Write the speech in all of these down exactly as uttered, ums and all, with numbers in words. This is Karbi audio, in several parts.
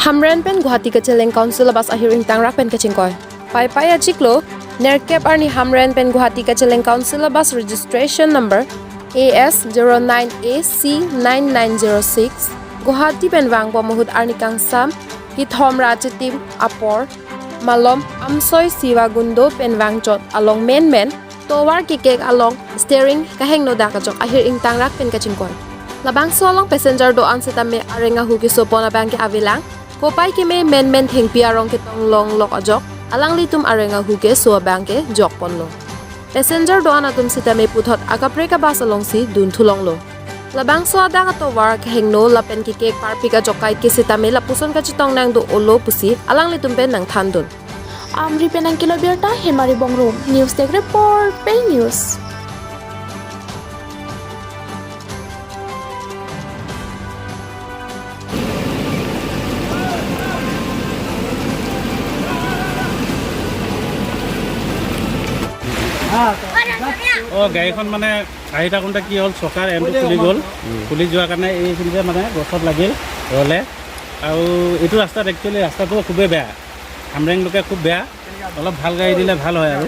Hamren pen Guwahati kacheleng Council a bus ahir ingtangrak pen kachingkoi. Paipai achiklo, nerkep arni Hamren pen Guwahati kacheleng Council a bus registration number A S zero nine A C nine nine zero six, Guwahati pen vangbom ahut arni kangsam kethom ra achitim apor, malom Amsoi Siva Gundo pen vangchot along menmen tovar kekek along steering kahengno dak ajok ahir ingtangrak pen kachingkoi. Labangso along passenger do-an sitame areng ahu kesopon abangke avelang, kopai keme menmen thengpi arong ketong longlok ajok alanglitum areng ahu keso abangke jokponlo. Passenger do-an atum sitame puthot akaprek a bus alongsi dunthulonglo. Labangso adang atovar kahengno lapen kekek parpik ajok kaike sitame lapuson kachetong nangdo-olo pusi alanglitum pen nangthandun. Amri pen nangkelo birta Hemari Bongrung, News Desk Report, Pei News. অ, গাড়ীখন মানে আহি থাকোঁতে কি হ'ল, চকাৰ এমটো খুলি গ'ল। খুলি যোৱাৰ কাৰণে এইখিনিতে মানে গছত লাগিল, ৰলে। আৰু এইটো ৰাস্তাত, একচুৱেলি ৰাস্তাটো খুবেই বেয়া, হামৰেংলৈকে খুব বেয়া। অলপ ভাল গাড়ী দিলে ভাল হয় আৰু,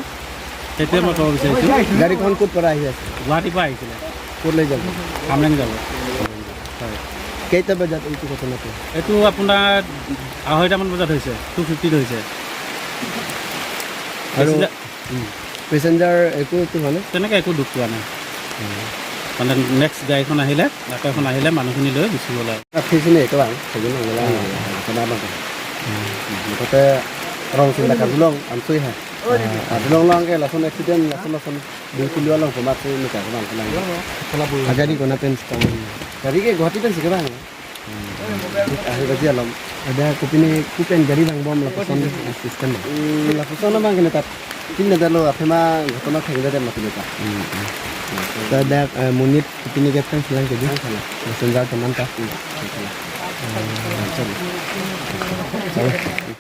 সেইটোৱে মই ক'ব বিচাৰিছোঁ। গাড়ীখন ক'ত পৰা আহি আছে? গুৱাহাটীৰ পৰা আহিছিলে। ক'ত লৈ যাব? হামৰেং যাব। হয়। কেইটা বজাত এইটো ঘটনাটো? এইটো আপোনাৰ আঢ়ৈটামান বজাত হৈছে, টু ফিফটিত হৈছে। আৰু বেছি দা- উম। পেচেঞ্জাৰ একো, একো হোৱা নাই? তেনেকে একো দুখ পোৱা নাই। উম। মানে নেক্সট গাড়ীখন আহিলে, আকৌ এখন আহিলে মানুহখিনি লৈ গুচি গ'ল আৰু। At sini itu bang, segini ulang. Ah. Kenapa bang? Hmm. Maksudnya orang sini tak dulu, Amsoi ha. Oh, di sini. Ah, dulu ulang ke langsung accident, langsung, langsung di kuliah ulang pemat sih, ini kan, bang, kenapa? Iya, bang. Kenapa, ya? Agak di kona pen sekarang. Dari ke Guwahati pen sih, bang. Hmm. Ahi baji alam. Ada kopine, kopi pen gari vangbom lapuson system. Hmm, lapuson abang kene tat. Tin ada lo, aphema ghotona thengde de mati ta. Hmm, hmm. Ladak, eh, monit kopine ke thang silang ke di. Thang silang. Passenger teman ta. Hmm. Sorry. Sorry.